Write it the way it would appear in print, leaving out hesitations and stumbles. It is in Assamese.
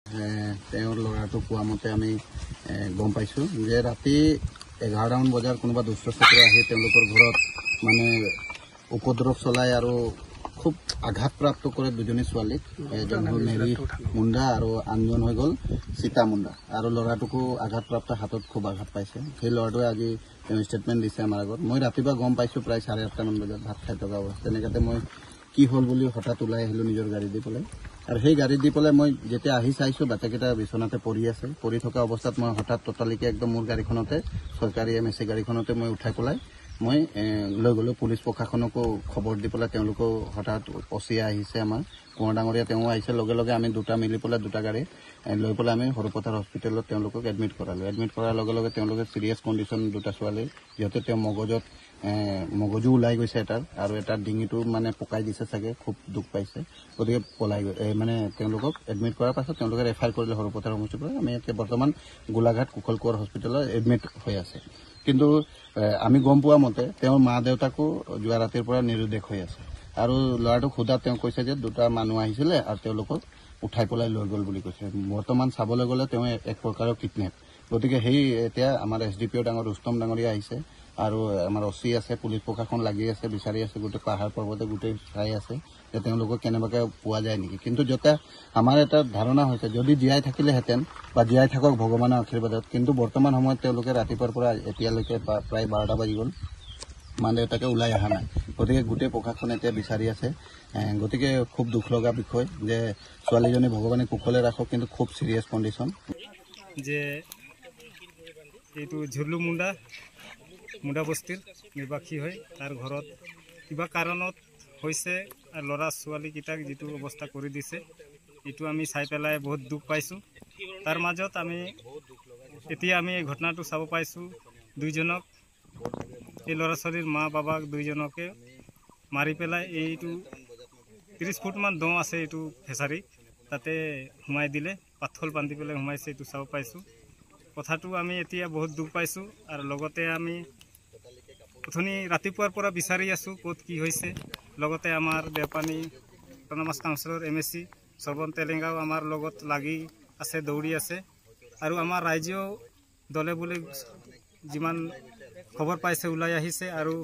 তেওঁৰ ল'ৰাটো কোৱা মতে আমি গম পাইছোঁ যে ৰাতি 11টামান বজাৰ কোনোবা দুষ্ট চক্ৰ আহি তেওঁলোকৰ ঘৰত মানে উপদ্ৰৱ চলাই আৰু খুব আঘাতপ্ৰাপ্ত কৰে দুজনী ছোৱালীক। এজন হ'ল মেৰী মুণ্ডা আৰু আনজন হৈ গ'ল সীতা মুণ্ডা। আৰু ল'ৰাটোকো আঘাতপ্ৰাপ্ত, হাতত খুব আঘাত পাইছে। সেই ল'ৰাটোৱে আজি তেওঁ ষ্টেটমেণ্ট দিছে আমাৰ আগত। মই ৰাতিপুৱা গম পাইছোঁ প্ৰায় 8:30মান বজাত ভাত খাই থকা অৱস্থা। তেনেকুৱাতে মই কি হ'ল বুলি হঠাৎ ওলাই আহিলোঁ নিজৰ গাড়ী দি পেলাই। আৰু সেই গাড়ী দি পেলাই মই যেতিয়া আহি চাইছোঁ, বাচ্চাকেইটা বিচনাতে পৰি আছে। পৰি থকা অৱস্থাত মই হঠাৎ ততালিকে একদম মোৰ গাড়ীখনতে, চৰকাৰী এম এছ চি গাড়ীখনতে মই উঠাই পেলাই মই লৈ গ'লোঁ। পুলিচ প্ৰশাসনকো খবৰ দি পেলাই তেওঁলোকেও হঠাৎ অচিয়া আহিছে, আমাৰ কোঁৱৰ ডাঙৰীয়া তেওঁ আহিছে। লগে লগে আমি দুটা মিলি পেলাই দুটা গাড়ী লৈ পেলাই আমি সৰুপথাৰ হস্পিটেলত তেওঁলোকক এডমিট কৰালোঁ। এডমিট কৰাৰ লগে লগে তেওঁলোকে চিৰিয়াছ কণ্ডিশ্যন দুটা ছোৱালীৰ, যিহেতু তেওঁ মগজত মগজু ওলাই গৈছে এটাৰ, আৰু এটাৰ ডিঙিটো মানে পকাই দিছে চাগে, খুব দুখ পাইছে, গতিকে পলাই গৈ মানে তেওঁলোকক এডমিট কৰাৰ পাছত তেওঁলোকে ৰেফাৰ কৰিলে সৰুপথাৰ সমষ্টিৰ পৰা। আমি এতিয়া বৰ্তমান গোলাঘাট কুশল কোঁৱৰ হস্পিটেলত এডমিট হৈ আছে। কিন্তু আমি গম পোৱা মতে তেওঁৰ মা দেউতাকো যোৱা ৰাতিৰ পৰা নিৰুদ্দেশ হৈ আছে। আৰু ল'ৰাটোক সোধাত তেওঁ কৈছে যে দুটা মানুহ আহিছিলে আৰু তেওঁলোকক উঠাই পেলাই লৈ গ'ল বুলি কৈছে। বৰ্তমান চাবলৈ গ'লে তেওঁ এক প্ৰকাৰৰ কিডনেপ। গতিকে সেই এতিয়া আমাৰ এছ ডি পি অ' ডাঙৰ ৰুস্তম ডাঙৰীয়া আহিছে আৰু আমাৰ অ' চি আছে, পুলিচ প্ৰশাসন লাগি আছে, বিচাৰি আছে, গোটেই পাহাৰ পৰ্বতে গোটেই চাই আছে যে তেওঁলোকক কেনেবাকৈ পোৱা যায় নেকি। কিন্তু যেতিয়া আমাৰ এটা ধাৰণা হৈছে, যদি জীয়াই থাকিলেহেঁতেন বা জীয়াই থাকক ভগৱানৰ আশীৰ্বাদত, কিন্তু বৰ্তমান সময়ত তেওঁলোকে ৰাতিপুৱাৰ পৰা এতিয়ালৈকে প্ৰায় 12টা বাজি গ'ল, মা দেউতাকে ওলাই অহা নাই। গতিকে গোটেই প্ৰশাসন এতিয়া বিচাৰি আছে। গতিকে খুব দুখ লগা বিষয় যে ছোৱালীজনী ভগৱানে কুশলে ৰাখক, কিন্তু খুব চিৰিয়াছ কণ্ডিশ্যন। যে এইটো ঝুৰলু মুণ্ডা, মুণ্ডা বস্তিৰ নিবাসী হয়, তাৰ ঘৰত কিবা কাৰণত হৈছে আৰু ল'ৰা ছোৱালীকেইটাক যিটো অৱস্থা কৰি দিছে, এইটো আমি চাই পেলাই বহুত দুখ পাইছোঁ। তাৰ মাজত আমি এতিয়া আমি এই ঘটনাটো চাব পাইছোঁ, দুইজনক এই ল'ৰা ছোৱালীৰ মা বাবাক দুইজনকে মাৰি পেলাই এইটো 30 ফুটমান দ আছে এইটো ফেচাৰী, তাতে সোমাই দিলে, পাথৰ বান্ধি পেলাই সোমাইছে, এইটো চাব পাইছোঁ। কথাটো আমি এতিয়া বহুত দুখ পাইছোঁ। আৰু লগতে আমি অথনি ৰাতিপুৱাৰ পৰা বিচাৰি আছোঁ ক'ত কি হৈছে। লগতে আমাৰ দেওপানী অট'নমাছ কাউন্সিলৰ এম এছ চি শ্ৰৱণ তেলেংগাও আমাৰ লগত লাগি আছে, দৌৰি আছে। আৰু আমাৰ ৰাইজেও দলে বুলি যিমান খবৰ পাইছে ওলাই আহিছে। আৰু